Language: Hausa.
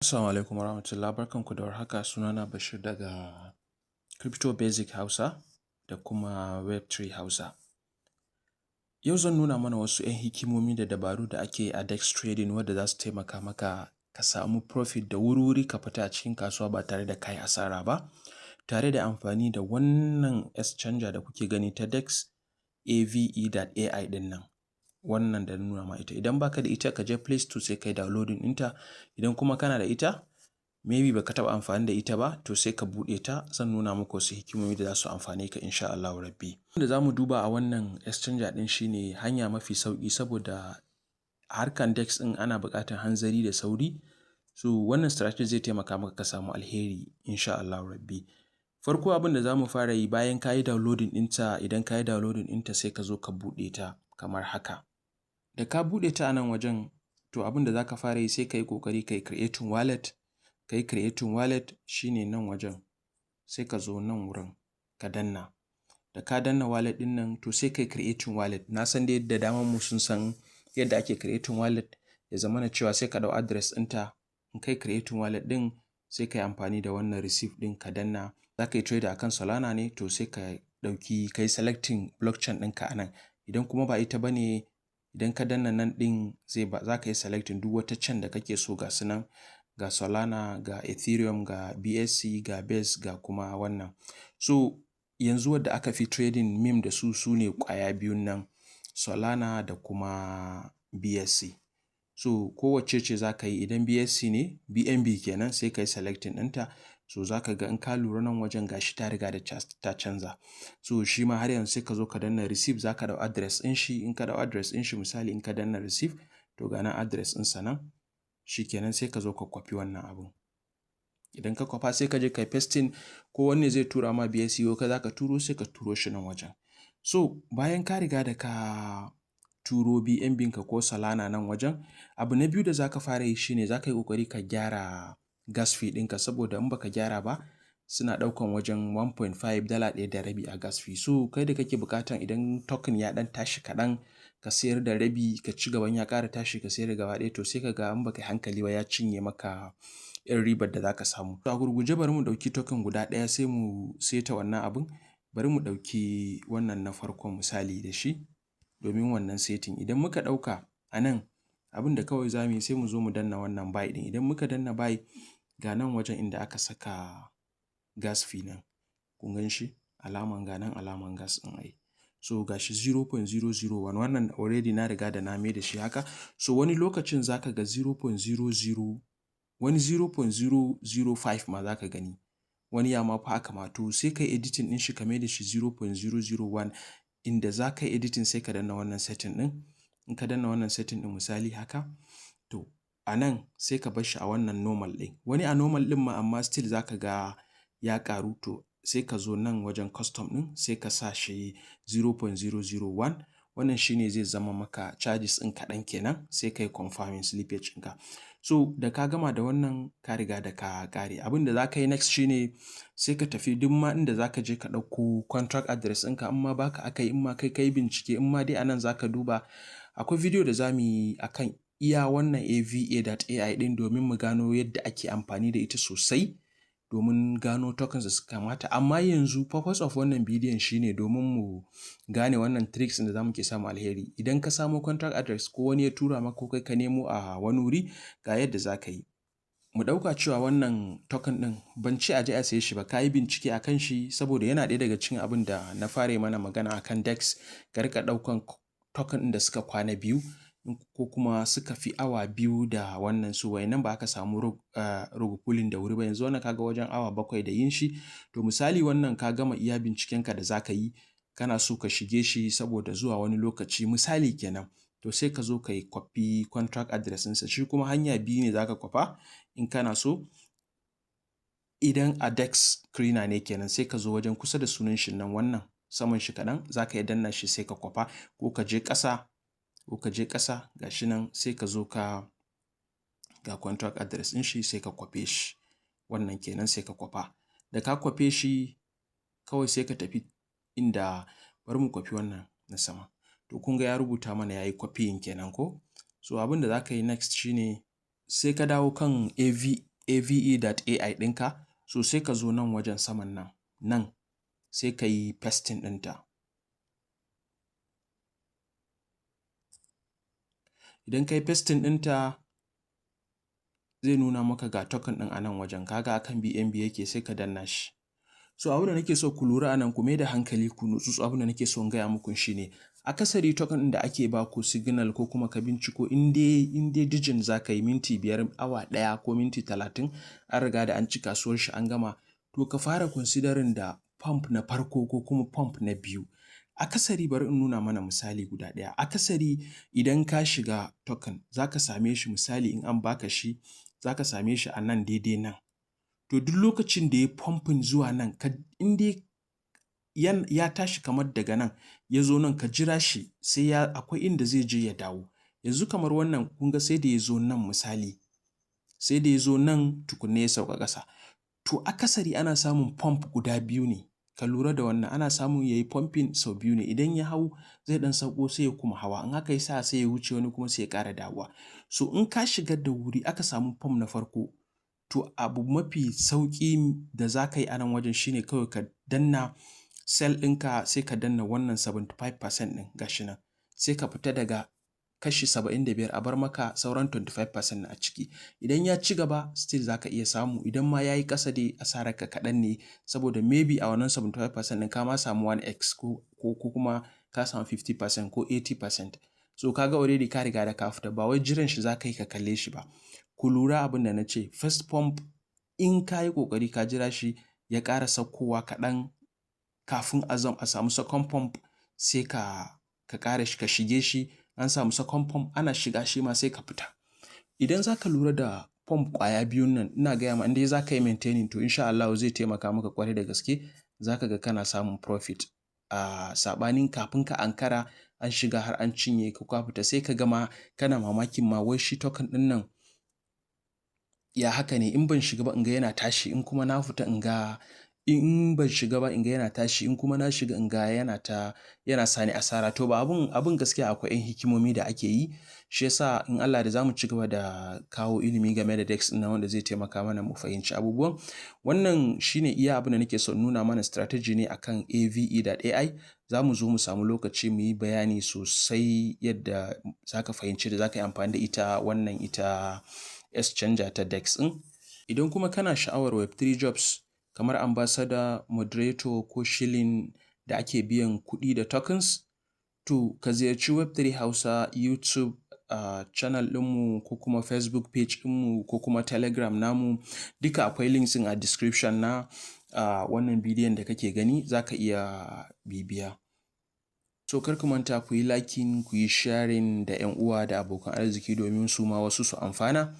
Assalamu alaikum warahmatullahi, barkanku da warhaka. Sunana Bashir daga Crypto Basic Hausa da kuma Web3 Hausa. Yau zan nuna mana wasu 'yan hikimomi da dabaru da ake yi a DEX trading wadda za su taimaka maka ka samu profit da wuri-wuri, ka fita a cikin kasuwa ba tare da ka yi asara ba, tare da amfani da wannan exchanger da kuke gani ta DEX AVE.ai ɗin nan. Wannan da na nuna ma ita. Idan baka da ita, ka je Play Store sai ka yi downloading ɗinta. Idan kuma kana da ita, maybe baka taɓa amfani da ita ba, to sai ka buɗe ta. Zan nuna muku wasu hikimomi da za su amfane ka, insha Allahu Rabbi. Da za mu duba a wannan exchanger ɗin shine hanya mafi sauƙi, saboda harkan DEX ɗin ana buƙatar hanzari da sauri. So wannan strategy zai taimaka maka ka samu alheri, insha Allahu Rabbi. Farko, abin da za mu fara yi bayan ka yi downloading ɗinta, idan ka yi downloading ɗinta, sai ka zo ka buɗe ta kamar haka. Da ka buɗe ta a nan wajen, to abin da za ka fara yi, sai ka yi ƙoƙari ka yi creating wallet. Ka yi creating wallet shine nan wajen, sai ka zo nan wurin ka danna. Da ka danna wallet ɗin nan, to sai ka yi creating wallet. Na san dai da daman mu sun san yadda ake creating wallet, ya zamana cewa sai ka ɗau address ɗinta. In kai creating wallet ɗin, sai ka yi amfani da wannan receive ɗin ka danna. Za ka yi trade akan Solana ne, to sai ka ɗauki, ka yi selecting blockchain ɗinka a nan. Idan kuma ba ita ba ne, idan ka danna nan ɗin, zai ba za ka yi selecting duk wata chain da kake so. Ga su nan, ga Solana, ga Ethereum, ga BSC, ga Base, ga kuma wannan. So yanzu wadda aka fi trading meme da su, su ne ƙwaya biyun nan, Solana da kuma BSC. So kowacce ce za ka yi. Idan BSC ne, BNB kenan, sai ka yi selecting ɗinta. So za ka ga in ka lura nan wajen, gashi ta riga da ta canza. So shi ma har yanzu sai ka zo ka danna receive, za ka ɗau address ɗin shi. In ka ɗau address ɗin shi, misali in ka danna receive, to ga nan address ɗinsa nan. Shi kenan, sai ka zo ka kwafi wannan abun. Idan ka kwafa, sai ka je ka yi pasting, ko wanne zai tura ma BSC ko kai za ka turo, sai ka turo shi nan wajen. So bayan ka riga da ka turo BNB ka ko Solana nan wajen, abu na biyu da za ka fara yi shine za ka yi ƙoƙari ka gyara gas fee ɗinka, saboda in baka gyara ba, suna ɗaukan wajen 1.5 dala, 1.5 a gas fee. So kai da kake buƙatan idan token ya ɗan tashi kaɗan ka sayar da rabi, ka ci gaban ya ƙara tashi ka sayar da gaba ɗaya, to sai ka ga in baka yi hankali ba ya cinye maka irin ribar da za ka samu. A gurguje, bari mu ɗauki token guda ɗaya sai mu saita wannan abun. Bari mu ɗauki wannan na farkon misali da shi domin wannan setting. Idan muka ɗauka a nan, abin da kawai za mu yi, sai mu zo mu danna wannan buy ɗin. Idan muka danna buy, ga nan wajen inda aka saka gas fee nan. Kun gan shi? Alaman ga nan, alaman gas ɗin ai. So ga shi 0.001, wannan already na riga da na mai da shi haka. So wani lokacin za ka ga 0.00, wani 0.005 ma za ka gani. Wani ya ma fi haka ma. To sai ka yi editing ɗin shi ka mai da shi 0.001. Inda za ka yi editing, sai ka danna wannan setting ɗin. In ka danna wannan setting ɗin, misali haka, to a nan sai ka bar shi a wannan normal ɗin. Wani a normal ɗin ma, amma still za ka ga ya ƙaru, to sai ka zo nan wajen custom ɗin, sai ka sa shi 0.001. Wannan shine zai zama maka charges ɗin kaɗan kenan, sai ka yi confirming slippage ɗinka. So da ka gama da wannan, ka riga da ka ƙare. Abin da za ka yi next shine sai ka tafi duk ma inda za ka je ka ɗauko contract address ɗinka, in ma baka aka yi, in ma kai ka yi bincike, in ma dai a nan za ka duba. Akwai video da za mu yi akan iya wannan AVA.ai ɗin domin mu gano yadda ake amfani da ita sosai domin gano tokens da suka kamata. Amma yanzu purpose of wannan bidiyon shine domin mu gane wannan tricks ɗin da za mu ke samu alheri. Idan ka samo contract address, ko wani ya tura maka, ko kai ka nemo a wani wuri, ga yadda za ka yi. Mu ɗauka cewa wannan token ɗin, ban ce a je a saye shi ba, ka yi bincike a kan shi, saboda yana ɗaya daga cikin abin da na fara mana magana akan DEX, ka riƙa ɗaukan token ɗin da suka kwana biyu ko kuma suka fi awa 2 da wannan su wayannan ba aka samu rug pulling da wuri ba. Yanzu wannan kaga wajen awa 7 da yin shi. To misali wannan ka gama iya bincikenka da za ka yi, kana so ka shige shi saboda zuwa wani lokaci, misali kenan. To sai ka zo ka yi copy contract address ɗinsa. Shi kuma hanya biyu ne za ka kwafa in kana so. Idan a DEX Screener ne kenan, sai ka zo wajen kusa da sunan shi nan, wannan saman shi kaɗan, za ka iya danna shi sai ka kwafa, ko ka je ƙasa, ga shi nan, sai ka zo ka ga contract address ɗin shi, sai ka kwafe shi. Wannan kenan, sai ka kwafa. Da ka kwafe shi, kawai sai ka tafi inda, bari mu kwafi wannan na sama. To kun ga ya rubuta mana ya yi copying kenan ko? So abin da za ka yi next shine sai ka dawo kan ave.ai ɗinka. So sai ka zo nan wajen saman nan, nan sai ka yi pasting ɗinta. Idan ka yi pasting ɗinta, zai nuna maka ga token ɗin a nan wajen, kaga akan BNB yake, sai ka danna shi. So abin da nake so ku lura a nan, ku mai da hankali, ku nutsu, abin da nake so in gaya muku shine, akasari token ɗin da ake ba ku signal ko kuma ka binciko, in dai degen za ka yi minti 5, awa 1 ko minti 30, an riga da an ci kasuwar shi an gama, to ka fara considering da pump na farko ko kuma pump na biyu. Akasari, bari in nuna mana misali guda ɗaya. Akasari idan ka shiga token, za ka same shi, misali in an baka shi, za ka same shi a nan daidai nan. To duk lokacin da ya pumping zuwa nan, in dai ya tashi kamar daga nan ya zo nan, ka jira shi sai ya akwai inda zai je ya dawo. Yanzu kamar wannan, kun ga sai da ya zo nan, misali, sai da ya zo nan tukunna ya sauka ƙasa. To akasari ana samun pump guda biyu ne. Ka lura da wannan, ana samun ya yi pumping sau biyu ne. Idan ya hau, zai ɗan sauko, sai ya kuma hawa. In aka yi sa'a, sai ya wuce wani kuma, sai ya ƙara dawowa. So in ka shiga da wuri aka samu pump na farko, to abu mafi sauƙi da za ka yi a nan wajen shine kawai ka danna sell ɗinka, sai ka danna wannan 75% ɗin, ga shi nan. Sai ka fita daga kashi 75, a bar maka sauran 25% a ciki. Idan ya ci gaba, still za ka iya samu. Idan ma ya yi ƙasa dai, asararka kaɗan ne, saboda maybe a wannan 75% ɗin ka ma samu 1x ko kuma ka samu 50% ko 80%. So ka ga already ka riga da ka fita, ba wai jiran shi za ka yi ka kalle shi ba. Ku lura abin da na ce, first pump, in ka yi ƙoƙari ka jira shi ya ƙara saukowa kaɗan kafin a samu second pump, sai ka ƙara ka shige shi. An samu second pump, ana shiga shi ma sai ka fita. Idan za ka lura da pump ƙwaya biyun nan, ina gaya ma, in dai za ka yi maintaining, to insha Allahu zai taimaka maka ƙwarai da gaske. Za ka ga kana samun profit. A saɓanin kafin ka ankara an shiga har an cinye ka, ka fita, sai ka gama kana mamakin ma wai shi token ɗin nan ya haka ne, in ban shiga ba in ga yana tashi, in kuma na fita in ga, in ban shiga ba in ga yana tashi, in kuma na shiga in ga yana sani asara. To ba abun gaskiya akwai 'yan hikimomi da ake yi. Shi yasa in Allah da zamu ci gaba da kawo ilimi game da DEX ɗin nan wanda zai taimaka mana mu fahimci abubuwan. Wannan shine iya abin da nake so in nuna mana, strategy ne akan ave.ai. Za mu zo mu samu lokaci mu yi bayani sosai yadda za ka fahimci da za ka yi amfani da ita wannan ita exchanger ta DEX ɗin. Idan kuma kana sha'awar Web3 jobs kamar ambassador, moderator ko shilling da ake biyan kuɗi da tokens, to ka ziyarci Web3 Hausa YouTube channel ɗinmu ko kuma Facebook page ɗinmu ko kuma Telegram namu. Duka akwai links ɗin a description na wannan bidiyon da kake gani, za ka iya bibiya. So kar ku manta ku yi liking, ku yi sharing da 'yan uwa da abokan arziki domin su ma wasu su amfana.